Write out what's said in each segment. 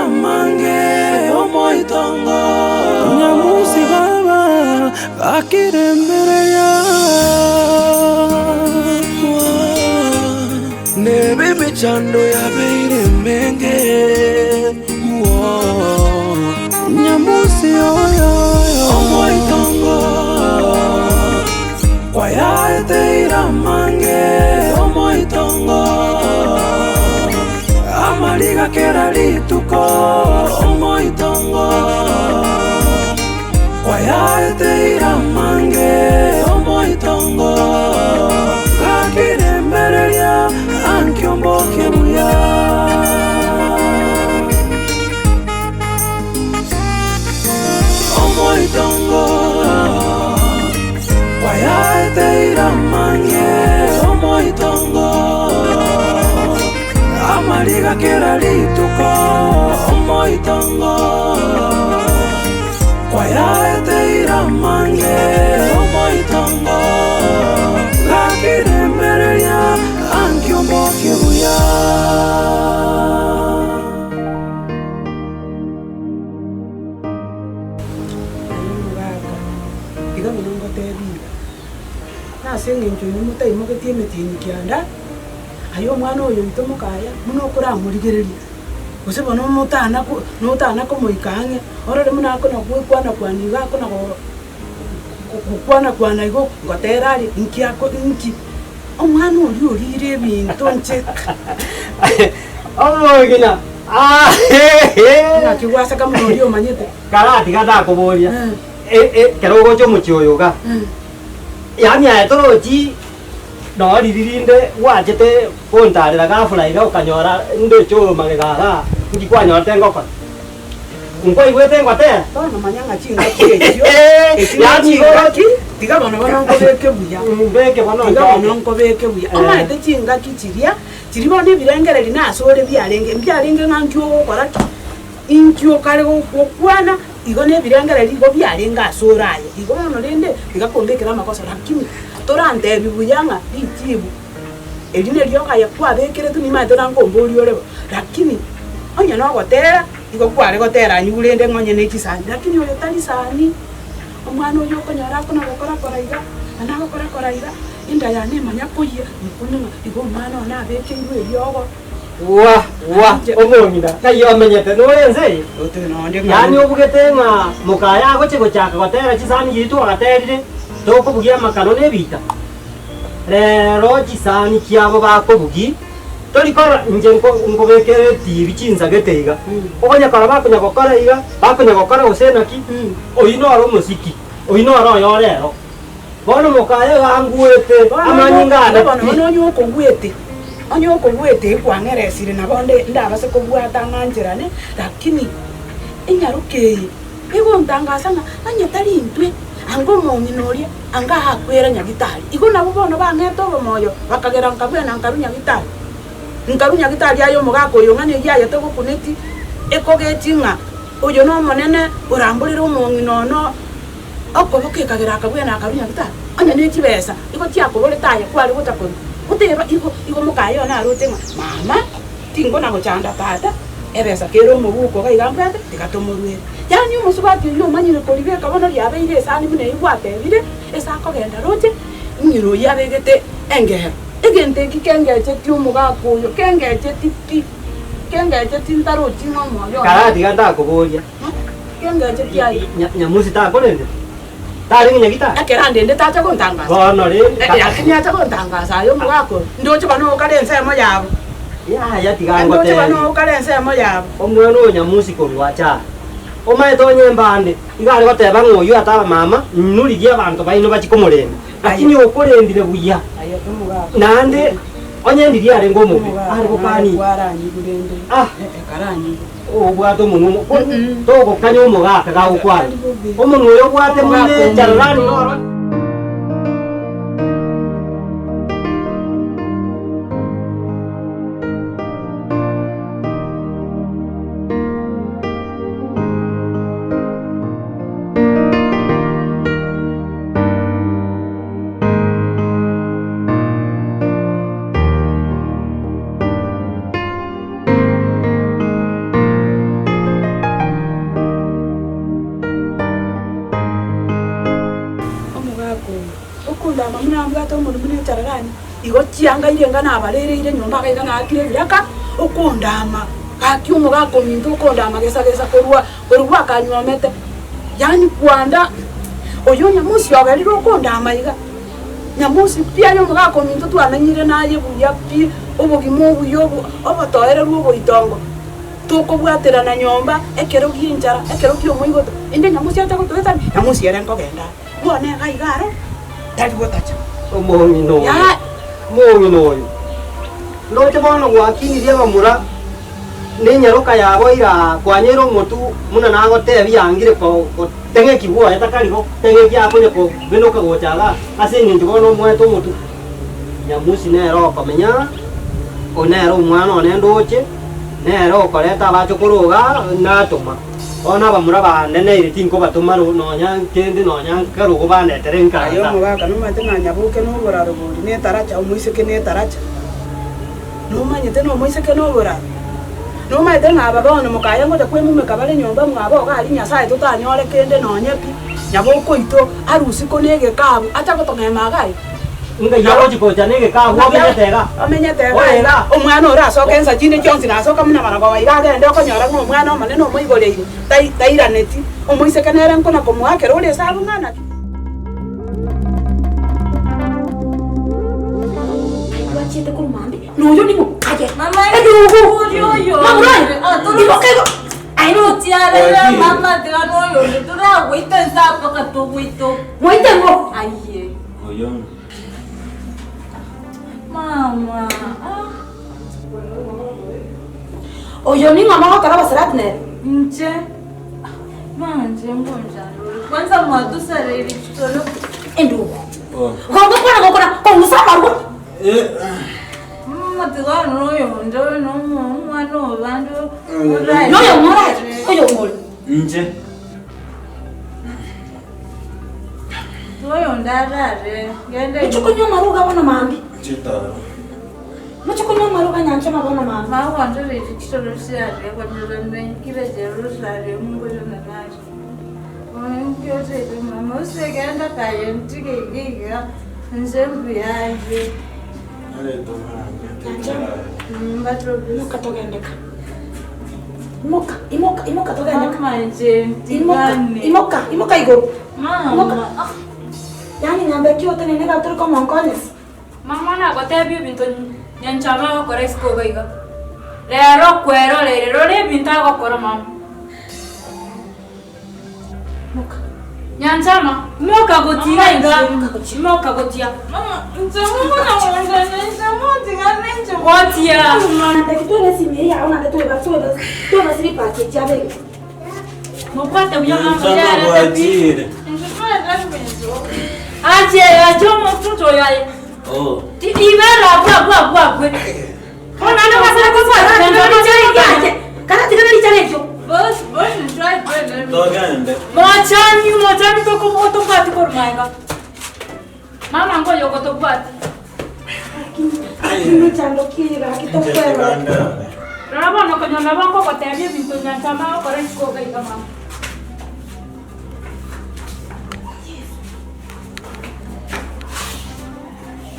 amange omoitongo. Nyamusi baba gakiremereria. Nebe emechando yabeire emenge. Nyamusi oyo omoitongo kwayaeteire amange omoitongo amariga kera rituko omoitongo kwayaeteire amange omoitongo gakirembereria ankiombokie buya. Omoitongo kwayaeteire amange omoitongo amariga kera rituko omoitongo kwayaeteire amange omoitongo gakiremereria ankiombokie buya. Aye omogaka, iga buna ngotebi iga, nase engencho inwe motaimogetie emetienyi kianda, aye omwana oyo oito mokaya, buna okoramorigereria, gose bono motana ko notana komoika ang'e, orore buna akona goikwana kwana iga akona go gokwana kwana igo, ngotera aria, inki ako inki? Omwana oria oriire ebinto inche. Omong'ina Naki gwaseka buna oria omanyete. Karatiga takoboria ekero ogocha omochie oyo iga, yaani aye torochi noo riria rinde gwachete gontarera ghafla iga okanyora ndoche oyo magega igaa, inki kwanyorete ngokora? Nkwaigwete ngotera? Bono manya ng'a chingaki echio, echio ne Yaani igo chingaki, tiga bono bono nkobeke buya. Mbeke bono Tiga bono nchoke. nkobeke buya. Omanyete chingaki chiria, chiria bono ebirengererio nasore biarenge, mbiarenge ng'a nki ogokora ki, inki okare gokwana, igo na ebirengererio igo biarenge asore aye. Igo bono rende, tiga kombekera amakosa lakini torantebi buya ng'a richibu eri neriogo aye kwabekeretwe nimanyete nankomboria ore bo, lakini onye nogotera. Igo kware gotera anywe rende ng'a onye ne chisani, lakini oyo tari sani. Omwana oyio okonyora akona gokora kora iga, na nagokora kora iga, enda yane emanya koyia, nkune ng'a igo omwana one abekeirwe eriogo. Wa, wa, omong'ina, ng'ai omenyete nore ense eye? Yaani obugete ng'a mokaye agochia gochaka gotera chisani chiria twagaterire, tokobugia amakano na ebiita? Rero chisani chiabo bakobugia. Tori korora inche nkobekere etibi chinsagete iga, okonya korora bakonya gokora iga, bakonya gokora gose naki, oyio noro omosiki, oyio noro oyo rero. Bono mokaye iga anguete amanyinga ane Bono pi. bono onye okogwete, onye okogwete ekwang'eresire nabo nde ndabase kobwata ng'ancherane, lakini enyaroka eye egontangasa ng'a onye tari intwe, anga omong'ina oria. Anga akwera nyagitari. Igo nabwo bono bang'ete obomoyo, bakagera nkabwena nkarwa nyagitari. Nkarwa nyagitari aye omogaka oyo ng'a neyio aye togokuneti, ekogeti ng'a oyo n'Omonene oramborere omong'ina ono okoboko ekagera akabwena akarwa nyagitari. Onye ne chibesa igo chiakoborete aye kware gocha korwa. Goteba igo igo mokaye one aroche ng'a mama tingona gochanda tata, ebesa kere omobuko iga iga mbwate tiga tomorwere. Yaani omosubati oyio omanyire koribeka bono riabeire esani buna eyio gwatebire, ase akogenda roche, ng'ina oyio abegete engero. Egento eki kengecheti omogaka oyo, kengecheti pi, kengecheti ntarochi ng'a omoyo one. Kara tiga ntakoboria. Kengecheti aye. Nyamusi takorendete? Tarenge nyagitari? Ekero andende tacha gontangasa. Bono rende. Lakini acha gontangasa aye omogaka oyo, ndoche bono okare ensemo yabo. Yaya tiga Ndoche ngotebi. bono okare ensemo yabo. Omwana oyo Nyamusi korwa acha aa, omaete onye mbande, iga are goteba ng'a oyio ataba mama, inwe rigia abanto baino bachie komorenda. Lakini okorendire buya, Aye omogaka. naende onye ndiria arenge omobe, Omogaka are naye gokania. kwaranyigwe rende. Ah. Ekaranyigwe. Obwate omonwa omo togokanya omogaka gagokwana. Omonwa oyo obwate buna echararani noro. Igo chianga irenga nabarereire nyomba iga iga naakire ebiraka, okondama, gaki omogaka ominto okondama gesa gesa korwa korwa bwakanyuomete. Yaani kwanda oyo nyamosi ogerire okondama iga, nyamosi pi aye omogaka ominto twamenyire naye buya pi, obogima obuya obo obotoereru oboitongo, tokobwaterana nyomba ekero gia enchara, ekero kia omoigoto, inde nyamosi acha gotoetania, nyamosi ere nkogenda are. Bono iga iga aro tari gotacha. Omong'ina oyo, omong'ina oyo, ndoche bono gwakinirie abamura nenyaroka yabo ira kwanyeire omotu buna nagotebia yangire goteng'ekigwa oye takari goteng'ekia akonya kobenoka gocha igaa ase eng'encho bono omoete omotu. Nyamusi nere okomenya, oyo nere omwana one ndoche, nere okoreta abachokoro igaa natoma. Bono abamura baane neire tinkobatoma nonya nkende nonya nkarogo bandetere Aye nkaansa. omogaka nomanyete ng'a nyaboke noboraro bori netaracha, omoiseke netaracha. Nomanyete nomoiseke noboraro. Nomanyete ng'a aba bono mokaye ngocha kwemumeka bare nyomba mwabo iga aria Nyasaye totanyore kende nonye pi, nyaboke oito arusie kona egekabu acha gotong'ema iga aye. Ngai agochia gocha negekabu omenyete iga. Omenyete iga Ore iga. iga. Omwana ore asoke ensa chinde chionsi nasoka buna marogoba iga agende okonyora ng'a omwana omonene omoigoreire tai tairaneti. Omoiseke nere nkona komoakera ore esabu ng'a naki. Gwachiete korwa mambia, na oyo ning'o? Aye, Mama, edugu! uri oyo. Mamura oyo, Ah, toro- iboka igo! Aye no, Tiarera mama tiga noyo turagoita nsa mpaka togoita. moite ng'o? Aye. Oyo. Mama. Ah. Oyo ning'o mogokora obosirati nere? Nche. Manje ngonjani. Kwanza mwatusareri chitoro. Endugu. Oh. Gongo kwana gokora kongusa amarwa. Eh. Mama tiga noyo ndo no mwana obandu. Noyo ng'orache, oyo ng'ore. Nche. Oyo ndarare. Gende. Mochie konywa amaruga bono mambia. Chitaro. Mochie konywa amaruga nyanchama bono mambia. Mawandirire chitoro chiare kwandirire chero zvare mungorana nacho. Ngiyotere mama usekenda kaye ntike igiga nzembu yanje. Nyanchama. Mbatobisa. Imoka togendeka. Imoka, imoka, imoka togendeka. Mama nje Imoka, ntigane. imoka, imoka igoro. Mama. Ah, Yaani nyambeki otenene iga tore komonkonyesa. Mama nagotebia ebinto nyanchama agokora isiko iga iga. Rero kweroreire rora ebinto agokora mama. Moka. Nyanchama, moka gotiga iga, moka gotia. Mama nje mwana wanje nje muntigane nje. Gotia. Nyambeki twebe esimi eye yao naende tweba tweba tweba silipas echi abeke. Mobwate buya mama Nyanchama yarete pi. bwachire. Nje twenda kwenzo. Ache ache omotuto oyo aye. Oh. Ibera abwo abwo abwo abwe. Bono naende obasare kotwara Karatiga richana ekio. Boss boss try kwenda. Togende. Mochani mochani toko tobwati korwa maega. Mama ngoyo okotobwati. Lakini chando kira Nche kitokwerora. tigandare. Rora bono konya nabo nkogotebia ebinto nyanchama agokora isiko iga iga mama.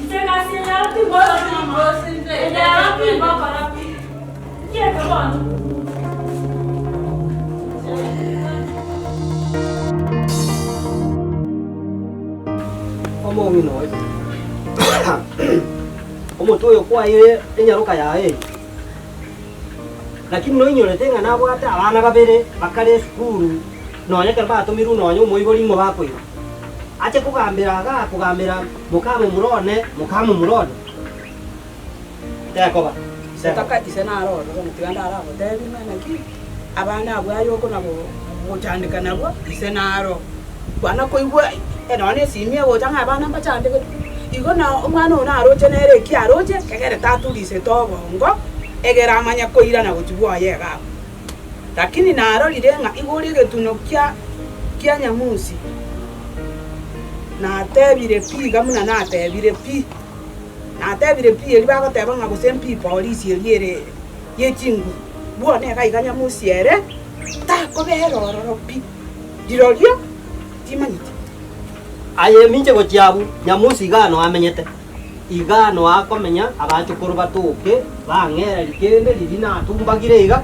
Inche egasi eye yaro tingokora mama. Boss nje. Eye yaro tingokora pi. Nchiete bono. Omong'ina oyo, omote oyo kwaeire enyaroka yaye eye, lakini noinyorete ng'a nabwate abana babere bakare esukuru nonya ekero batomirwe nonya omoibori ng'o bakoirwa. Ache kogambera igaa kogambera mokamomura one mokamomura one, tekoba Ise taka ise naro ororo tiga ndaragotebi ng'a naki, abana abwo aye okona gochandeka nabwo, ise naro. Kwana koigwa nonya na esimi egocha ng'a abana mbachandegete, igo na omwana oyo naroche nere eki aroche, egere taturisete obongo, egere amanye koirana gochia bwoye iga abwo. Lakini narorire ng'a igo ore egetuno kia kia nyamusi, natebire pi iga buna natebire pi. Natebire pi eria bagoteba ng'a gose mpi polisi eria ere ye chinguru, bono iga iga nyamusi ere takobera ororo pi, rirorio timanyeti. Aye minche gochia abwo, nyamusi iga noamenyete. Igaa noa akomenya, abachokoro batoke, bang'ereri kende riria natumbagire iga,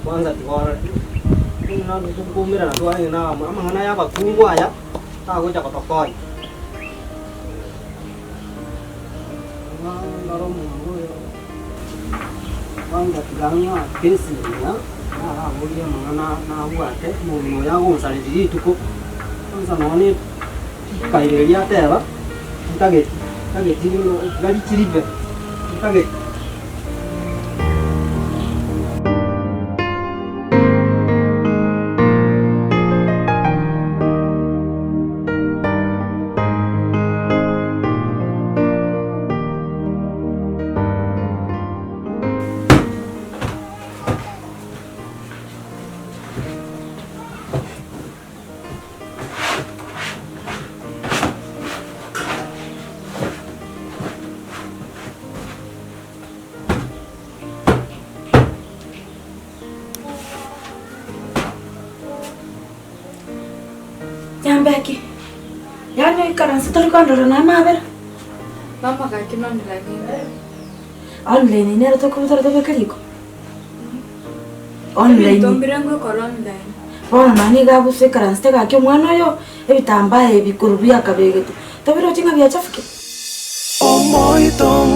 kwanza tiga orore. Buna tokoumerana twarenge na abamura, amang'ana ya abakungu aya, tagocha gotokonya. Ndore omonto oyo, kwanza tiga ng'ake esinya, naraborie amang'ana nabwate, omong'ina oyo agonsareria rituko, kwanza nonye rikairo erio ateba. Ntageti, ntageti tiga richiribe, ntageti. Nyambeki, yaani oikaranse tori kondora na amabera? Mama gaki nonde lakini. Online nero tokobutara tobeke riko? Online. Ebinto mbire ngokora online. Bono nonye nigo agosoa ekaransete gaki omwana oyo, ebitambaa ebi korwa biakabegete, tobiroche ng'a biachafukire? Omoitongo.